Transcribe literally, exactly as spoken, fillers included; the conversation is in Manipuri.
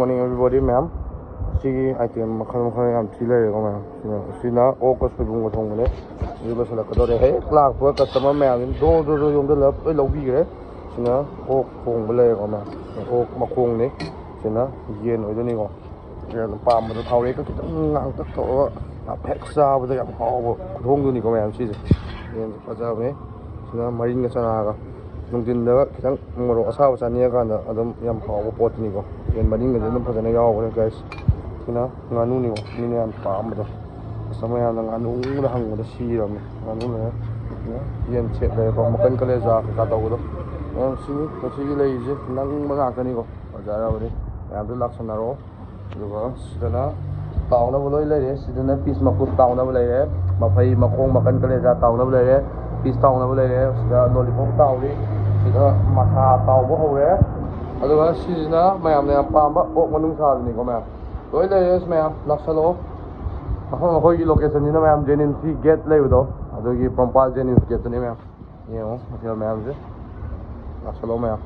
Morning everybody ꯃꯌꯥꯝ꯫ ꯁꯤꯒꯤ item ꯃꯈꯜ ꯃꯈꯜ ꯌꯥꯝ ꯊꯤ ꯂꯩꯔꯦꯀꯣ ꯃꯌꯥꯝ꯫ ꯁꯤꯅ, ꯁꯤꯅ ꯑꯣꯛꯀ ꯁꯣꯏꯕꯨꯝꯒ ꯊꯣꯡꯕꯅꯦ꯫ ꯁꯤꯁꯨ ꯂꯣꯏꯁꯤꯜꯂꯛꯀꯗꯧꯔꯦ꯫ ꯍꯦꯛ ꯂꯥꯛꯄꯒ customer ꯃꯌꯥꯝꯁꯤꯅ ꯖꯣ ꯖꯣ ꯖꯣ ꯌꯣꯝꯁꯤꯜꯂꯒ ꯂꯣꯏ ꯂꯧꯕꯤꯈ꯭ꯔꯦ꯫ ꯁꯤꯅ ꯑꯣꯛ ꯊꯣꯡꯕ ꯂꯩꯔꯦꯀꯣ ꯃꯌꯥꯝ꯫ ꯑꯣꯛ ꯃꯈꯣꯡꯅꯦ꯫ ꯁꯤꯅ ꯌꯦꯟ ꯑꯣꯏꯗꯣꯏꯅꯤꯀꯣ꯫ ꯌꯦꯟ ꯄꯥꯝꯕꯗꯣ ꯊꯥꯎꯔꯦꯛꯀ ꯈꯤꯇꯪ ꯉꯥꯡꯇꯛ ꯇꯧꯔꯒ ꯍꯦꯛ ꯆꯥꯕꯗ ꯌꯥꯝ ꯍꯥꯎꯕ ꯈꯨꯊꯣꯡꯗꯨꯅꯤꯀꯣ ꯃꯌꯥꯝ ꯁꯤꯁꯦ꯫ ꯌꯦꯟꯁꯦ ꯐꯖꯕꯅꯦ꯫ ꯁꯤꯅ ꯃꯔꯤꯟꯒ ꯆꯅꯥꯒ꯫ ꯅꯨꯡꯊꯤꯟꯗꯒ ꯈꯤꯇꯪ ꯃꯣꯔꯣꯛ ꯑꯁꯥꯕ ꯆꯥꯅꯤꯡꯉꯀꯥꯟꯗ ꯑꯗꯨꯝ ꯌꯥꯝ ꯍꯥꯎꯕ ꯄꯣꯠꯇꯨꯅꯤꯀꯣ꯫ ꯌꯦꯟ ꯃꯔꯤꯟꯒꯁꯨ ꯑꯗꯨꯝ ꯐꯖꯅ ꯌꯥꯎꯕꯅꯦ guys꯫ ꯁꯤꯅ ꯉꯥꯅꯨꯅꯤꯀꯣ꯫ ꯃꯤꯅ ꯌꯥꯝ ꯄꯥꯝꯕꯗꯣ꯫ Customer ꯃꯌꯥꯝꯅ ꯉꯥꯅꯨꯗ ꯍꯪꯕꯗ ꯁꯤꯔꯕꯅꯦ꯫ ꯉꯥꯅꯨ ꯂꯩꯔꯦ꯫ ꯁꯤꯅ ꯌꯦꯟ set ꯂꯩꯔꯦꯀꯣ꯫ ꯃꯀꯟ ꯀꯂꯦꯖꯥ ꯀꯩꯀꯥ ꯇꯧꯕꯗꯣ꯫ ꯃꯌꯥꯝ ꯁꯤꯅꯤ ꯉꯁꯤꯒꯤ ꯂꯩꯔꯤꯁꯦ꯫ ꯅꯪꯕ ꯉꯥꯛꯇꯅꯤꯀꯣ꯫ ꯐꯖꯔꯕꯅꯤ꯫ ꯃꯌꯥꯝꯁꯨ ꯂꯥꯛꯁꯟꯅꯔꯣ꯫ ꯑꯗꯨꯒ ꯁꯤꯗꯅ ꯇꯥꯎꯅꯕ ꯂꯣꯏ ꯂꯩꯔꯦ꯫ ꯁꯤꯗꯅ piece ꯃꯀꯨꯞ ꯇꯥꯎꯅꯕ ꯂꯩꯔꯦ, ꯃꯐꯩ, ꯃꯈꯣꯡ, ꯃꯀꯟ, ꯀꯂꯦꯖꯥ ꯇꯥꯎꯅꯕ ꯂꯩꯔꯦ, piece ꯇꯥꯎꯅꯕ ꯂꯩꯔꯦ꯫ ꯁꯤꯗ lollipop ꯇꯥꯎꯔꯤ꯫ ꯁꯤꯗ ꯃꯁꯥ ꯇꯥꯎꯕ ꯍꯧꯔꯦ꯫ ꯑꯗꯨꯒ ꯁꯤꯁꯤꯅ ꯃꯌꯥꯝꯅ ꯌꯥꯝ ꯄꯥꯝꯕ ꯑꯣꯛ ꯃꯅꯨꯡ ꯁꯥꯗꯨꯅꯤꯀꯣ ꯃꯌꯥꯝ꯫ ꯂꯣꯏ ꯂꯩꯔꯦ ꯃꯌꯥꯝ, ꯂꯥꯛꯁꯜꯂꯛꯑꯣ꯫ ꯃꯐꯝ ꯑꯩꯈꯣꯏꯒꯤ locationꯁꯤꯅ ꯃꯌꯥꯝ JNIMSꯀꯤ gate ꯂꯩꯕꯗꯣ, ꯑꯗꯨꯒꯤ ꯄꯣꯔꯣꯝꯄꯥꯠ JNIMS gateꯇꯨꯅꯤ ꯃꯌꯥꯝ꯫ ꯌꯦꯡꯉꯣ ꯃꯊꯦꯜ ꯃꯌꯥꯝꯁꯦ꯫ ꯂꯥꯛꯁꯜꯂꯣ ꯃꯌꯥꯝ꯫